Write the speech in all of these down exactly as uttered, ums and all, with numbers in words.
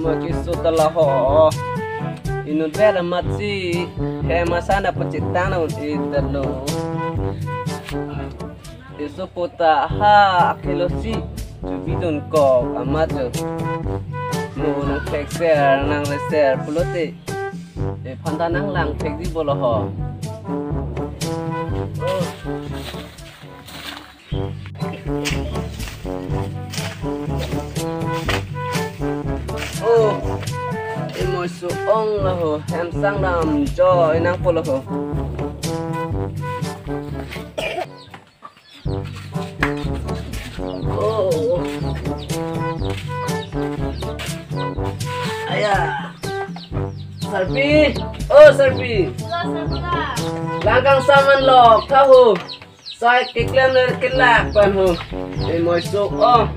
Mo keso ta la ho. Inutvet amatsi hem asan apachitang na un-edetlo. Keso puta ha akelo si chubi dunkok amat jo. Mo nangthekser nangreser pulote, ephan ta nanglangthekji bolo ho. Oh, imo su ong la ho, hem sang dam jo inang pulo ho. Oh. Aya. Sarpi. Oh, Sarpi. Lo, Sarpura. Langkang saman lo, kahu. Sai keklem ler kelak pan ho. Imo su ong.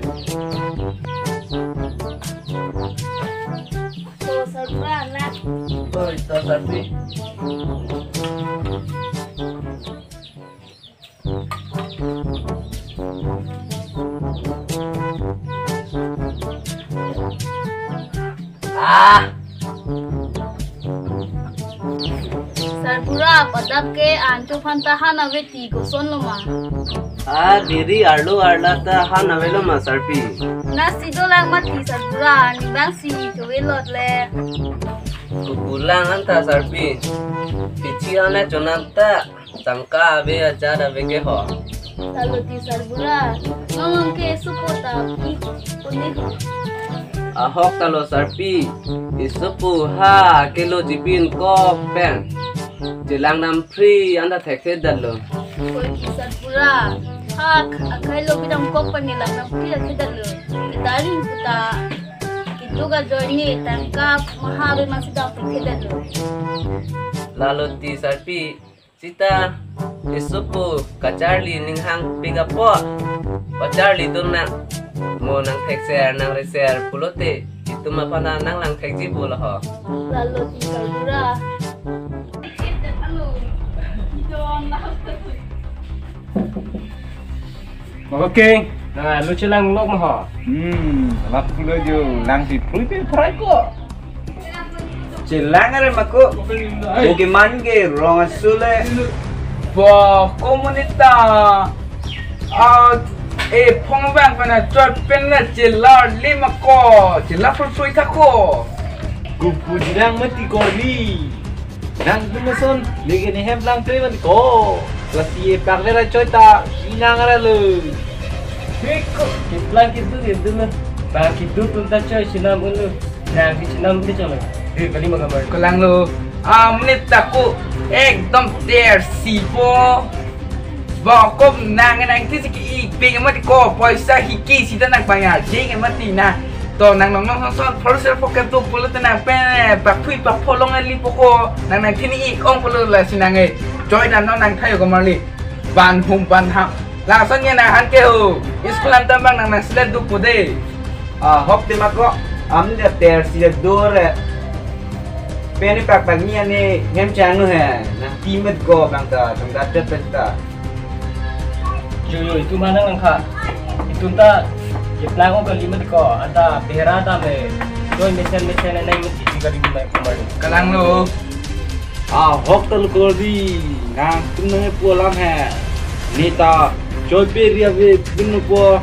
Lo, Sarpura, lak. Oh, ito, Sarpi. Ah. Sarpura, padap ke ancho aphan ta han ave ti koson lo ma? Ah, diri arlo arla ta han avelo ma, Sarpi? Nasi dolang mati, Sarpura, nibangsi chovelot le. Kukulang anta, Sarpi. Pichi hana chonam ta. Tangka ave ajat ave ke ho. Lalo ti Sarpura, nonke supo ta pi puni ho. Ahok ta lo Sarpi, isupo ha kelo chipin kok pen. Chelang nam free anta thekthedet lo. Koi ti Sarpura, ha akhai lo bidam kok pen chelang nam free thekthedet lo. Kitarin puta, keduk ajoine tangka maha ave masi dam thekthedet lo. Lalo ti Sarpi, sita, isupo kacharli ninghang pik apot, pacharli dun nang, mo nangthekser nangreser pulote, itum aphan ta nanglangthekji bolo ho. Lalo ti Sarpura. Oke, na lo chelang lok ma ho. Hmm, lap pulo jo, lang si phrui pe phrai ko. Chelang are ma ko. Oke, man ke rong asule. Bo, ko monit ta. Ah, e phong bang pen chot pen la chelarli ma ko. Chelar phrui phrui tha ko. Kupu jirang mati ko li. Nangtum ason, neke ne hem lang tre man ko. Lasi e pak le ra choi ta, inang ra lo. Hei ko, keplang kitu kitu na. Ba kitu tum ta choi chenam un lo. Nang ke chenam ke choi lo. Hei, kali magamar. Kalang lo. Amne ta ko ekdom ter si po. Ba ko nang nang ti si ki ik ping mati ko poisa hiki sita nang payar jing mati na. To nang nong nong son son first pocket to pulo te nang pen pak phui pak pholong ali poko nang nang thini ik ong pulo lasi nang e. Choi dan no nang thayo ko marli. Ban hum ban ham. Lason ye nang han ke ho. School an tam bang nang nang selet du pu de. Ah, hok te ma ko. Am ne ter si do re. Pen ni pak pak ni ane hem chang nu he. Nang ti met ko bang ta, tong da tet tet ta. Yo, yo, itum mana nang kha. Itum ta, ye plang ko kali met ko, anta behera ta me. Doi mesen mesen nang met iti kali met ko mar. Kalang lo. Ah, hok tal ko di, nangtum nang pu alam he. Neta, choi pe ria ve pun po.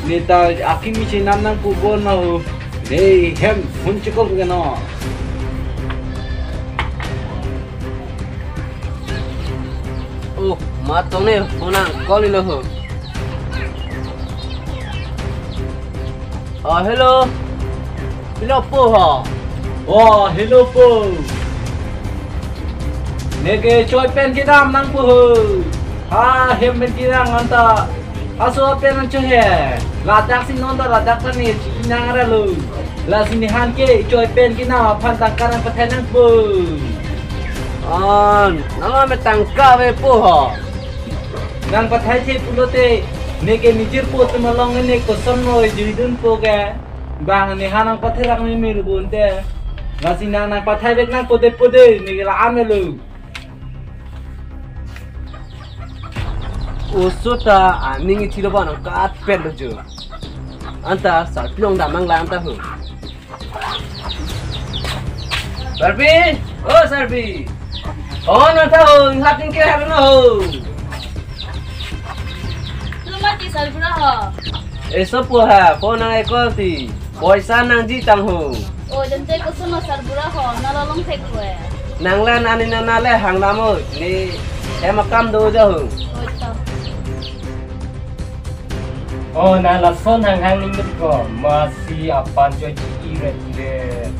Neta, akimi chenam nang pu bon na ho. Ne hem, hun chikok ke no. Oh, matong ne phone nang call lo ho. Oh, hello. Hello po ho. Oh, hello po. Neke choi pen kedam nang po ho. Ha, hem pen kedam anta. Aso pen an choi he. Ladak si non ta ladak ta ne chi nang ra lo. Lasi ne han ke choi pen ke na aphan tangka nang pathai nang po. Ah, nang me tangka ave po ho. Nang pathai the pulote neke nijir po te malong ne koson noi jui dun po ke. Bang ne han nang pathai rang me mir bun te. Lasi nang nang pathai bek nang pode pode neke la an lo. Oso ta aning ithi lo ba nang kat pen lo jo. Anta Sarpi along damnang la anta ho. Sarpi, o Sarpi. O nang ta ho, ngat ning ke haro na ho. Lumati Sarbura ho. Eso po ha, po nang ekol ti. Poisa nangji tang ho. O jante koson lo Sarbura ho, nalo longthek ho e. Nang le nani nana le hang namo, ne hem akam do ja ho. O to. O nang lason hang hang ning ko, masi apan jo ji iret iret.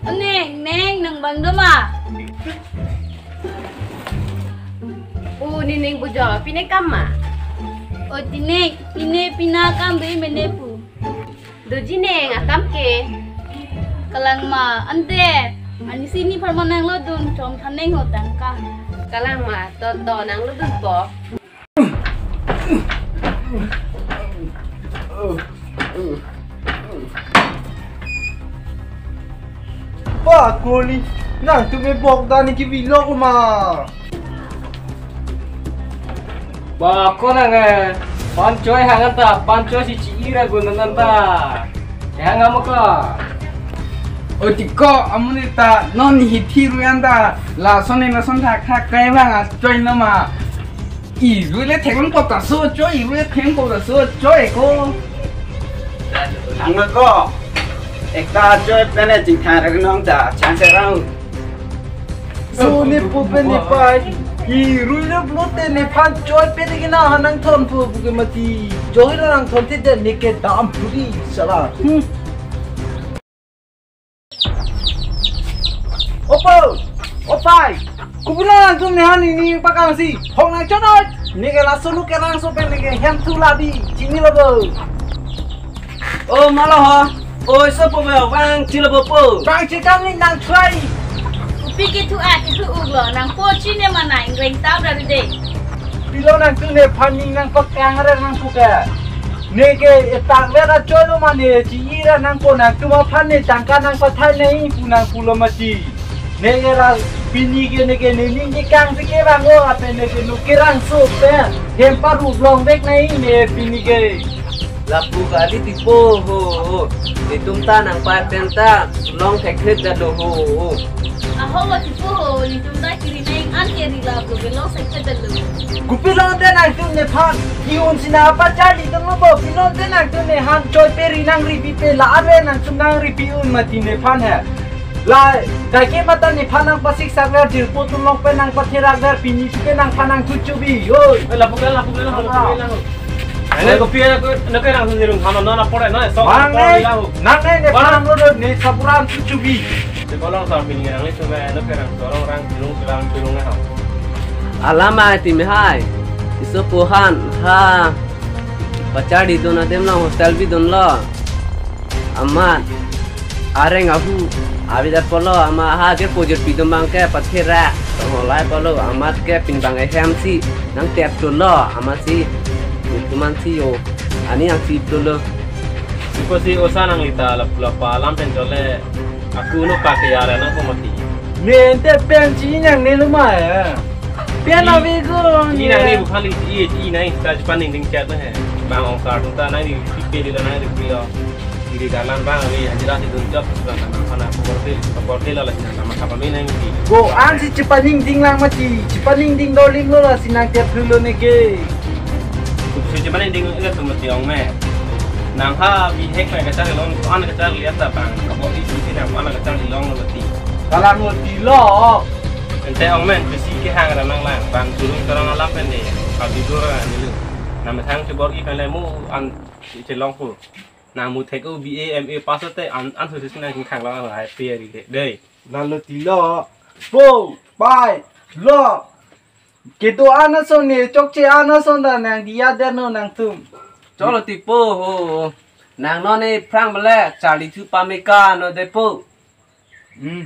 O neng, neng, nang bang do ma? O, ne neng bujo, pine kam ma? O, ti neng, pine, pina kam be mene pu. Doji neng, akam ke. Kalang ma, ante. Ani si nephan ma nang lodun, chom thaneng ho tangka. Kalang ma, to, to, nang lodun po. Ba, koli, nangtum e bok dani kivilo ma. Ba, ko nang e, pan choi hang anta, pan choi si chi ira gun anta. Hang amo ko. O ti ko, amonit ta, non hithi ru anta, lason e lason thakthak kai bang a choi nama. Irui le thengpo ta so choi, irui le thengpo ta so choi ko. Ang ko. Ekta choi pene chingthang rek nong ta chang se rang. So ne po pene pai. Irui le blote nephan choi pene ke na hanang thon po buke mati. Choi la nang thon te den ne ke dam puri sala. Hmm. Opo, opai, kopilo nangtum nephan ningning pakang si, hong nang chonoi, ne ke laso nu ke rang so pen ne ke hem thu labi, chinilo bo. O malo ho, o eso po be bang chilo bo po. Bang chikang ni nang try. Kopi kethu a kethu uk lo, nang po chine ma nang reng tau dari de. Pilo nangtum nephan ning nang pakang re nang puka. Ne ke etang le ra cholo ma ne chi ira nangpo nangtum aphan ne tangka nang pathai nai pu nang pulo mati. Ne ke ra pini ke ne ke ne ning ke kang si ke bang o ape ne ke nu ke rang so pen. Hem paru long bek nai ne pini ke. Lapu kali tipo ho. Netum ta nang pa pen ta long thek thek da lo ho. Aho lo tipo ho, netum ta kiri neng an ke ri lapu ke long thek thek da lo. Kopilo te nangtum nephan, ki-un si nang pacharli dun lo bo, pilo te nangtum nephan choi pe ri nang ri pi pe la are nangtum nang ri pi un mati nephan he. La, dai ke mata nephan nang pasik sak ver jirpo tum long pen nang pathe rak ver pini ke nangphan nang thu chubi, oi. Eh, lapu ke, lapu ke, lapu ke, lapu ke. Ane kopi ya, ko, no ke rang sendiri, hama nona pore, no, so, bang pore ne, lahu. Nang ne, nephan nang lo, ne sapuran thu chubi. Te kolong sa pini nang le chume, no ke rang, kolong rang, pilung, rang, pilung, ha. Alama ti me hai. Iso pohan, ha. Pacharli dun adim nang hostel bidun lo. Amat areng ahu abidat polo ama ha ke pojot pidum bang ke pathera tong lai polo amat ke pin bang ehem si nang tep tulo ama si tuman si yo ani ang si tulo. Ipo si osa nang lita lap lapa alam pen jole aku no pake yara nang ko mati. Mente pen si nang ne luma ya. Pen abi ko. Ini nang ne bukan li ini ini nang sta Japan ning ding chat na he. Bang ong kar ta nang ni pipe di nang di pilo. Diri dalan bang ni anjira si dun jok bang kana kana borte borte la la sina nama kapa me nang di. Go an si cepaning ding lang mati, cepaning ding doling lo la sinang tiap dulu neke. Si cepaning ding lo tu mati ong me. Nang ha bihek me kachar long an kachar lihat ta bang kabo di si nang an kachar long lo mati. Kalang lo tilo. Ente ong men bisi ke hang ra nang lang bang turun terang alam pen de. Kau tidur ra ni lu. Nama thang cebor i pen le mu an chelong pu. Nang mu thek o B A M A pass te an an su su nang khang lang hai pe ri de. Dei. Lalu tilo. Po, pai, lo. Kedo ana son ne chokche ana son da nang dia de no nangtum. Cholo tipo ho. Nang no ne phrang bele charli thu pameka no de po. Hmm.